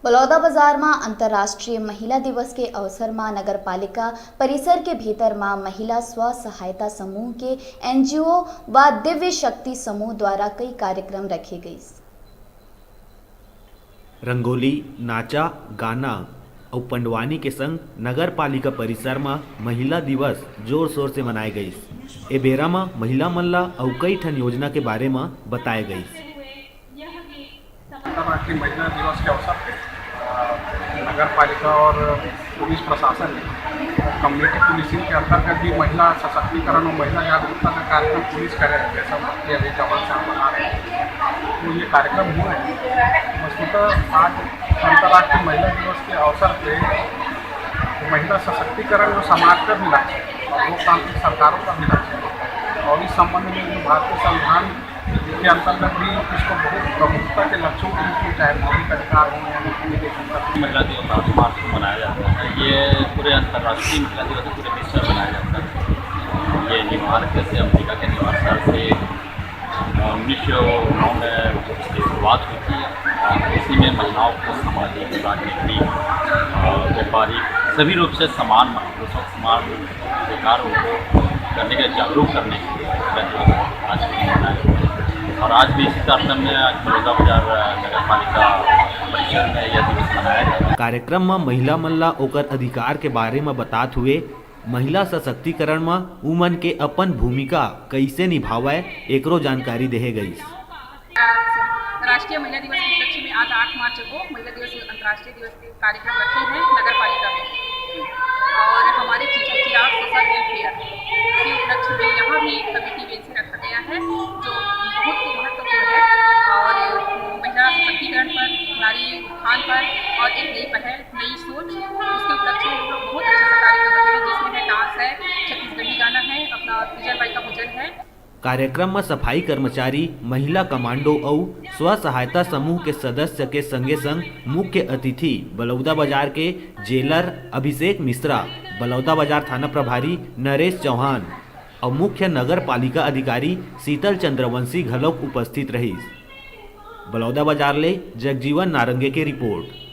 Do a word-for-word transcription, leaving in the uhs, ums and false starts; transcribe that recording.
बलौदाबाजार म अंतर्राष्ट्रीय महिला दिवस के अवसर म नगर पालिका परिसर के भीतर म महिला स्व सहायता समूह के एनजीओ व दिव्य शक्ति समूह द्वारा कई कार्यक्रम रखे गइस। रंगोली, नाचा, गाना अउ पंडवानी के संग नगर पालिका परिसर म महिला दिवस जोर शोर से मनाए गइस। ए बेरा म महिला मन ल अउ कई ठन योजना के बारे म बताए गइस। अंतर्राष्ट्रीय महिला दिवस के अवसर पे, अ, नगर पालिका और पुलिस प्रशासन ने कम्युनिटी पुलिसिंग के अंतर्गत भी महिला सशक्तिकरण और महिला जागरूकता का कार्यक्रम पुलिस करे, जैसा कि अभी जवान साहब बता रहे हैं। तो ये कार्यक्रम हुआ है। वस्तुतः आज अंतर्राष्ट्रीय महिला दिवस के अवसर पे महिला सशक्तिकरण और समाज का भी लक्ष्य है और लोकतांत्रिक सरकारों का भी लक्ष्य है। और इस संबंध में जो भारतीय संविधान के अंतर्गत भी इसको बहुत प्रमुखता के लक्ष्यों के रूप में, चाहे मौलिक अधिकार हो या नौकरी के संदर्भ में। महिला दिवस आठ मार्च को मनाया जाता है। ये पूरे अंतर्राष्ट्रीय महिला दिवस पूरे विश्व में मनाया जाता है। ये न्यूयॉर्क जैसे अमेरिका के न्यूयॉर्क शहर से उन्नीस सौ नौ में इसकी शुरुआत हुई थी। इसी में महिलाओं को सामाजिक, राजनीतिक, अ, व्यापारिक सभी रूप से समान, पुरुषों के समान अधिकार करने के, जागरूक करने के लिए आज के दिन मनाया गया। और आज भी इसी तारतम्य में आज बलौदा बाजार, अ, नगर पालिका परिसर में यह दिवस मनाया गया। कार्यक्रम म महिला मन ला ओकर अधिकार के बारे म बतात हुए महिला सशक्तिकरण म उमन के अपन भूमिका कइसे निभावय, एकरो जानकारी देहे गइस। राष्ट्रीय महिला दिवस के उपलक्ष्य में आज आठ मार्च को महिला दिवस, अंतर्राष्ट्रीय दिवस के कार्यक्रम रखे हैं नगर पालिका में। और हमारे चि-, चिराग सोशल वेलफेयर के उपलक्ष्य में यहाँ भी कमेटी बेंच रखा गया है, जो बहुत महत्वपूर्ण है। और महिला सशक्तिकरण पर, नारी उत्थान पर और एक नई पहल, नई सोच, उसके उपलक्ष्य में हम लोग बहुत अच्छा सा कार्यक्रम रखे हैं, जिसमें है डांस है, छत्तीसगढ़ी गाना है, अपना तीजन बाई का भजन है। कार्यक्रम म सफाई कर्मचारी, महिला कमांडो अउ स्व सहायता समूह के सदस्य के संगे संग मुख्य अतिथि बलौदा बाजार के जेलर अभिषेक मिश्रा, बलौदा बाजार थाना प्रभारी नरेश चौहान अउ मुख्य नगर पालिका अधिकारी शीतल चंद्रवंशी घलोक उपस्थित रहिस। बलौदा बाजार ले जगजीवन नारंगे के रिपोर्ट।